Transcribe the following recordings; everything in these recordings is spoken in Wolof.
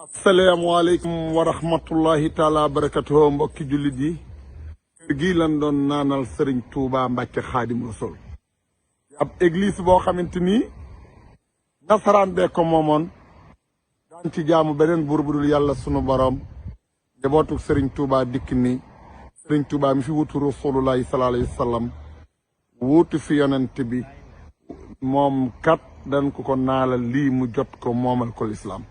asalaamaaleykum wa rahmatullahi taala barakatuhu mbokki jullit yi kër gii lan doon naanal Serigne Touba Mbacke Xaadim Rasul ab église boo xamante ni nasaraan bee ko moomoon daan ci jaamu beneen buur bu dul yàlla sunu borom njabootu Serigne Touba dikk ni Serigne Touba mi fi wutu rasulullahi sallallahu alayhi wa sallam wuutu fi yonent bi moom kat dañ ko naalal lii mu jot ko moomal ko lislaam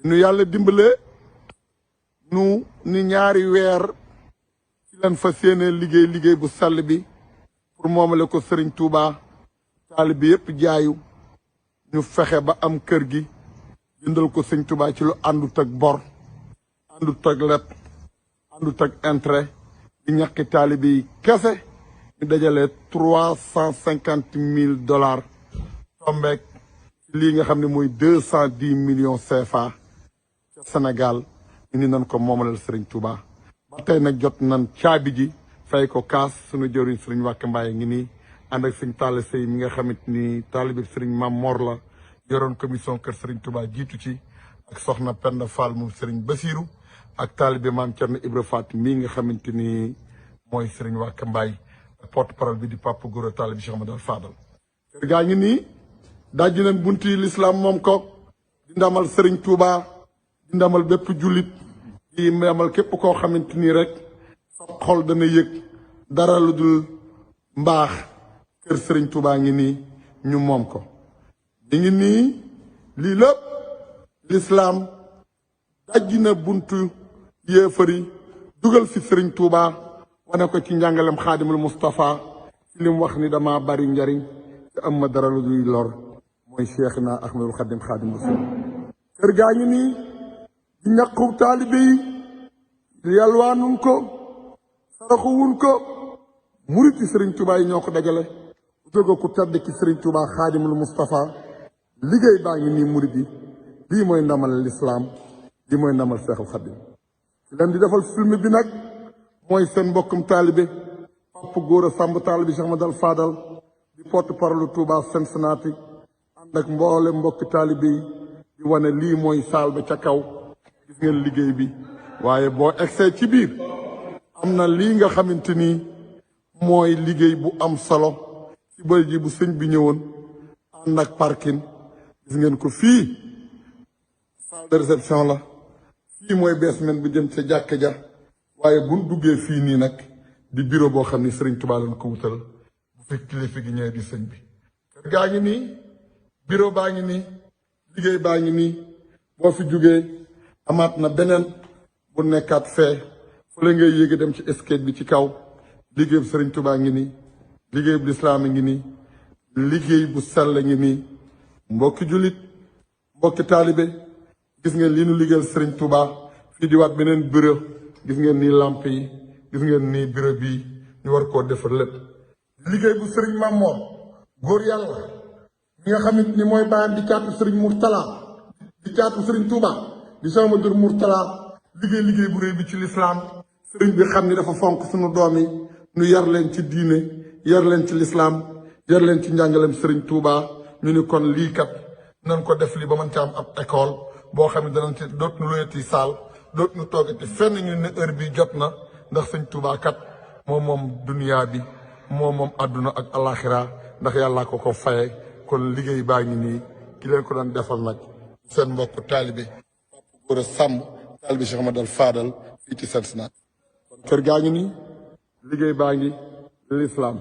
nu yàlla dimbale nu ni ñaari weer ci lan fa séenee liggéey bu sell bi pour moomale ko Serigne Touba taalibe bi yëpp jaayu ñu fexe ba am kër gi jëndal ko Serigne Touba ci lu àndut ak bor àndut ak leb àndut ak intérêt di ñàkki taalibe yi kese ñu dajale $350,000 tombeek lii nga xam ne mooy 210 millions CFA ca Sénégal ñu ni nan ko moomalal Serigne Touba ba tey nag jot nan caabi ji fay ko kaas suñu jëriñ Serigne Wacké Mbaye ngi nii ànd ak Serigne Talla Sey mi nga xamante ni taalibe Serigne Mame Mor la yoroon commission kër Serigne Touba jiitu ci ak soxna Penda Fall moom Serigne Bassirou ak taalibe Mame Thierno Ibra Faty mii nga xamante ni mooy Serigne Wacké Mbaye porte parole bi di Papa Gora taalibe Cheikh Amadou Fadal kër gaa ngi nii dajji nañ bunti l'islam moom ko di ndamal Serigne Touba di ndamal bépp jullit di ndamal képp koo xamante ni rek sa xol dana yëg dara lu dul mbaax kër Serigne Touba ngi nii ñu moom ko di ngi nii lii lépp l'islam dajji na buntu yéefari dugal fi Serigne Touba wane ko ci njàngalem Xaadimul Mustafa ci lim wax ni dama bari njariñ te am ma dara lu dul lor mooy Cheikhna Ahmadul Xadim Xaadim Rasul kër gaa ngi nii di ñàqu taalibe yi yalwaanuñ ko saraxuwuñ ko muriti Serigne Touba yi ñoo ko dajale jóge ku tedd ci Serigne Touba Xaadimul Mustafa liggéey baa ngi nii murit yi lii mooy ndamal lislaam lii mooy ndamal Seexul Xadim ci leen di defal film bi nag mooy seen mbokkum taalibe Papa Gora Samb taalibe Cheikh Amadou Fadal di porte parole Touba Cincinnati ànd ak mboole mbokki taalibe yi di wane lii mooy saal ba ca kaw gis ngeen liggéey bi waaye boo egsee ci biir am na lii nga xamante ni mooy liggéey bu am solo ci bëri ji bu sëñ bi ñëwoon ànd ak parking gis ngeen ko fii salle de réception la fii mooy basement bi jëm ca jàkka ja waaye buñ duggee fii nii nag di bureau boo xam ni Serigne Touba lañ ko wutal bu fi kilifa gi ñëwee di sëñ bi kër gaa ngi nii bureau baa ngi nii liggéey baa ngi nii boo fi jugee amaat na beneen bu nekkaat fee fële ngay yéege dem ci escalier bi ci kaw liggéey bu Serigne Touba ngi nii liggéey bu lislaam ngi nii liggéey bu sell ngi nii mbokki jullit mbokki taalibe gis ngeen lii nu liggéeyal Serigne Touba fii di waat beneen bureau gis ngeen nii lamp yi gis ngeen nii bureau bii ñu war koo defar lépp liggéey bu Serigne Mame Mor góor yàlla mi nga xamante ni mooy bàyyam di caatu Serigne Mourtala di caatu Serigne Touba di Cheikh Amadou Mourtala liggéey bu réy bi ci lislaam Serigne bi xam ni dafa fonk suñu doom yi ñu yar leen ci diine yar leen ci lislaam yar leen ci njàngalem Serigne Touba ñu ni kon lii kat nañ ko def lii ba mën ci am ab école boo xam ne danañ ci doot nu loyati saal doot nu toogati fenn ñu ne heure bi jot na ndax Sëñ Touba kat moom duniyaa bi moom àdduna ak alaxira ndax yàllaa ko faye kon liggéey baa ngi nii ki leen ko doon defal nag seen mbokk taalibe Papa Gora Samb taalibe Cheikh Amadou Fadal fii ci Cincinnati kon kër gaa ngi nii liggéey baa ngi l'islam